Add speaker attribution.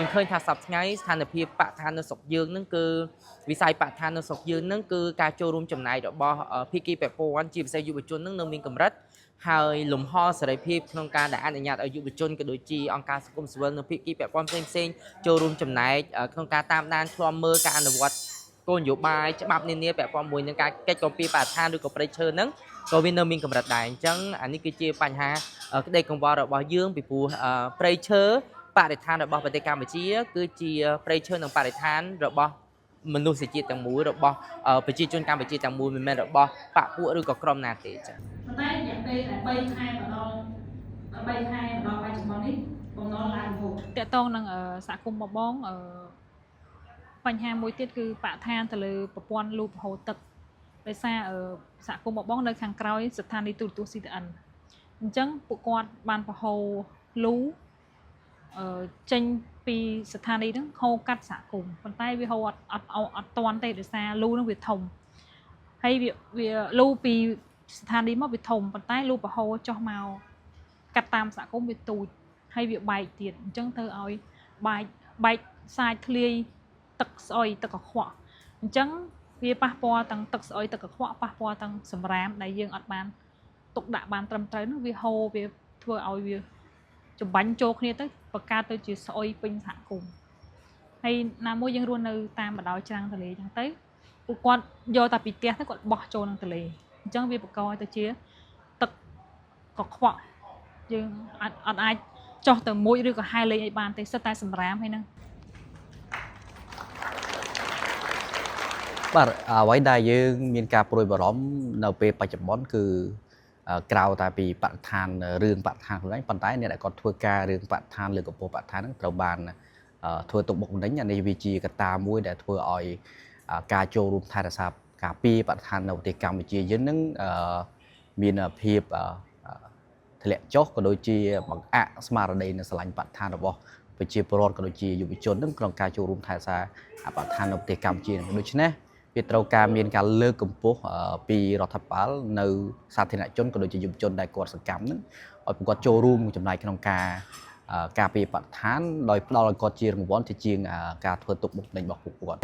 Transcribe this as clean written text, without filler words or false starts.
Speaker 1: យើងឃើញថាសប្តាហ៍ថ្ងៃស្ថានភាពបរិស្ថាននៅស្រុកយើងហ្នឹងគឺវិស័យបរិស្ថាននៅស្រុកយើងហ្នឹងគឺការចូលរួមចំណែករបស់ភាគីពាក់ព័ន្ធជាពិសេសយុវជនហ្នឹងនៅមានកម្រិតហើយលំហសេរីភាពក្នុងការដែលអនុញ្ញាតឲ្យយុវជនក៏ដូចជាអង្គការសង្គមស៊ីវិលនិងភាគីពាក់ព័ន្ធផ្សេងៗចូលរួមចំណែកក្នុងការតាមដានឃ្លាំមើលការអនុវត្តគោលនយោបាយច្បាប់នានាពាក់ព័ន្ធមួយនឹងការកិច្ចគាំពារបរិស្ថានឬក៏ព្រៃឈើហ្នឹងក៏វានៅមានកម្រិតដែរអញ្ចឹងអានេះគឺជាបញ្ហាក្តីកង្វល់របស់យើងពីព្រោះព្រៃឈើបរិស្ថានរបស់ប្រទេសកម្ពុជាគឺជាព្រៃឈើនិងបរិស្ថានរបស់មនុស្សជាតិទាំងមូលរបស់ប្រជាជនកម្ពុជាទាំងមូលមិនមែនរបស់បក្សពួកឬក៏ក្រុមណាទេចា៎
Speaker 2: ប៉ុន្តែរយៈពេលតែ3ខែម្ដង3ខែម្ដងបច្ចុប្បន្ននេះបំណុលឡើងរហូតតកតងនឹងសហគមន៍បបងអឺបញ្ហាមួយទៀតគឺបរិស្ថានទៅលើប្រព័ន្ធលូប្រហូរទឹកដោយសារសហគមន៍បបងនៅខាងក្រោយស្ថានីយ៍ទូរទស្សន៍ CTN អញ្ចឹងពួកគាត់បានប្រហូរលូចេញពីស្ថានីយ៍ហ្នឹងហូរកាត់សហគមន៍ប៉ុន្តែវាហូរអត់អត់អត់តាន់ទេដោយសារលូហ្នឹងវាធំហើយវាលូពីស្ថានីយ៍មកវាធំប៉ុន្តែលូប្រហូរចុះមកកាត់តាមសហគមន៍វាទូចហើយវាបែកទៀតអញ្ចឹងធ្វើឲ្យបែកបែកសាយធ្លាយទឹកស្អុយទឹកកខ្វក់អញ្ចឹងវាប៉ះពាល់ទាំងទឹកស្អុយទឹកកខ្វក់ប៉ះពាល់ទាំងសម្រាមដែលយើងអត់បានទុកដាក់បានត្រឹមត្រូវនោះវាហូរវាធ្វើឲ្យវាចម្បាញ់ចូលគ្នាទៅបង្កើតទៅជាស្អុយពេញសហគមន៍ហើយណាមួយយើងរស់នៅតាមបណ្ដោយច្រាំងទន្លេអញ្ចឹងទៅពួកគាត់យកតែពីផ្ទះទៅគាត់បោះចូលក្នុងទន្លេអញ្ចឹងវាបង្កឲ្យទៅជាទឹកកខ្វក់យើងអត់អាចចុះទៅមួយឬក៏ហែលលេងអីបានទេសិតតែសម្រាមហើយហ្នឹង
Speaker 3: បាទអ្វីដែលយើងមានការព្រួយបារម្ភនៅពេលបច្ចុប្បន្នគឺក្រៅតែពីបរិស្ថានរឿងបរិស្ថានខ្លួនឯងប៉ុន្តែអ្នកដែលគាត់ធ្វើការរឿងបរិស្ថានលើកកម្ពស់បរិស្ថានហ្នឹងត្រូវបានធ្វើទុកបុកម្នេញអានេះវាជាកត្តាមួយដែលធ្វើឲ្យការចូលរួមថែរក្សាការពារបរិស្ថាននៅប្រទេសកម្ពុជាយើងហ្នឹងមានភាពធ្លាក់ចុះក៏ដូចជាបង្អាក់ស្មារតីនៅស្រឡាញ់បរិស្ថានរបស់ប្រជាពលរដ្ឋក៏ដូចជាយុវជនហ្នឹងក្នុងការចូលរួមថែរក្សាបរិស្ថាននៅប្រទេសកម្ពុជាហ្នឹងដូច្នេះវាត្រូវការមានការលើកកម្ពស់ពីរដ្ឋាភិបាលនៅសាធារណជនក៏ដូចជាយុវជនដែលគាត់សកម្មហ្នឹងឲ្យពួកគាត់ចូលរួមចំណែកក្នុងការការពារបរិស្ថានដោយផ្ដល់ឲ្យគាត់ជារង្វាន់ជាជាងការធ្វើទុកបុកម្នេញរបស់ពួកគាត់។